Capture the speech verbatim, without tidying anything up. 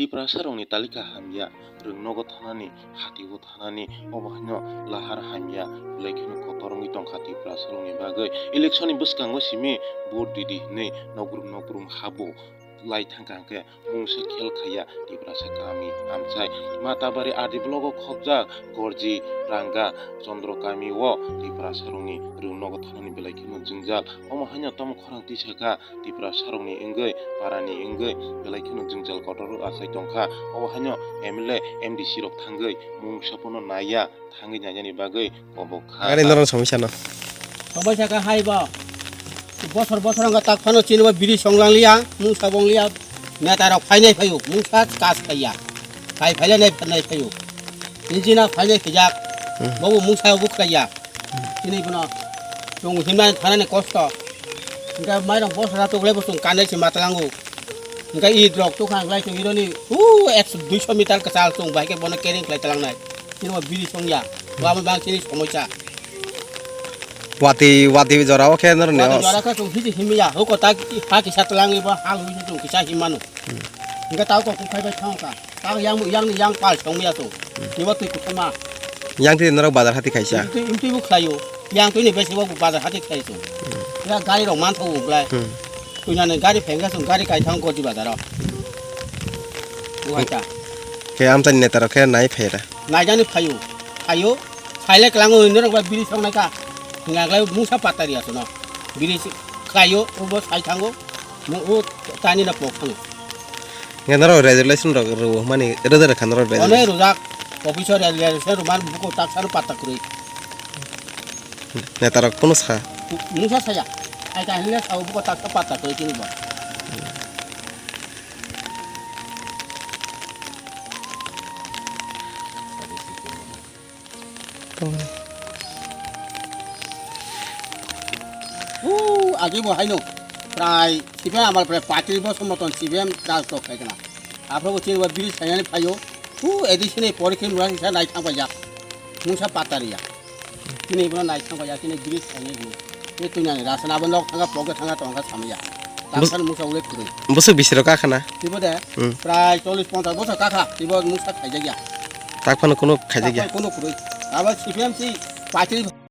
Tiprasarokni talika hamya, rwngnogo thanani, hatio thanani, obo haino lahar hamya, belai kheno kotor wngwi tongkha Tiprasarokni bagwi. Election ni bwskango simi vote ridi hwnwi nokrum nokrum habo lai thangkha hwnkhe mungsa khel khaiya Tiprasa kami amchai. Matabari R D block o khopjak Gorji, Ranga, Chondro kami o Tiprasarokni rwngnogo thanani belai kheno jwngjal. Omo haino tamo khorang tisaka Tiprasarokni wngwi, parani wngwi belai kheno jwngjal kotor achai tongkha. Obo haino M L A, M D C rok thangwi mungsa phano naiya, thangwi nainani bagwi kobok kha. Gari norok somisa no. Somisa kha hai bo. Bosor bosor wngkha tak phano chini bo biri songlang liya, mungsa bong liya. Neta rok phainai phaio, mungsa kas khaiya. Kai phaile nai phainai phaio. Injina phainai khijak. Hmm. Bobo mungsa bo khaiya. Chini bono chwng himnani thanani kosto. Hingke mairok bosora tuklai bo chwng kanai se matlango. Hingke i drok tukha hingklai chwng ironi u ekso duiso meter kwchal chwng bai khe bono carrying khlai tlangnai. Chini bo biri songya. Bo abo bang chini somoisa. Wati, wati jora o khe norni. Wati jora khe chwng hiji himya. Huko ta ha kisa tlangi bo ha hui chwng kisa himmano. Hmm. Hingke tao kok kukhai bai thangka. Tao yang, yang, yang pal song ya to. Hmm. Nibo twi kuthama. Yang twi norok bazar hati khaisa. Imtwi, imtwi bo khlaio. Yang twi ni besi bo bazar hati khlai to. Hmm. Ya gari rok man tho uglai. Hmm. Twi nani gari phengka song gari kai thang Gorji bazar o. Buhaita. Khe amchani neta rok khe nai phaira. Naijani phaio. Phaio. Saile klango norok bai biri song naika. Ngaglai musa patari asono. Biri khlaio, ubo sai thango. Mo o tani na pok thang. Nge norok resolution rok rw mani rwda rwkha norok resolution. One rujak officer resolution rw man buko tak sar patta kwrwi. Neta rok pono sa. Musa saya. Ai ta hile sa buko tak sar patta kwrwi chini bo. Huu, agi bo haino prai C P M amal prai patri bo somoton C P M raj tok khai kana. Aphro bo chini bo bridge khainani phaio. Huu, edi sini pori khe mura sisa nai thang paijak. Mungsa patariya. Chini bono nai thang paijak, chini bridge khainai bo. Tei twi nani rasa nabo nok thanga, poke thanga, tongkha samaya. Bus- Taksan musa ule khurui. Busuk bisiro kakhana? Tibo de? Hmm. Prai chollish ponchash bosor kakha, tibo musa khaijakya. Tak phano kuno khaijakya? Tak phano kuno khurui. Abo C P M si patri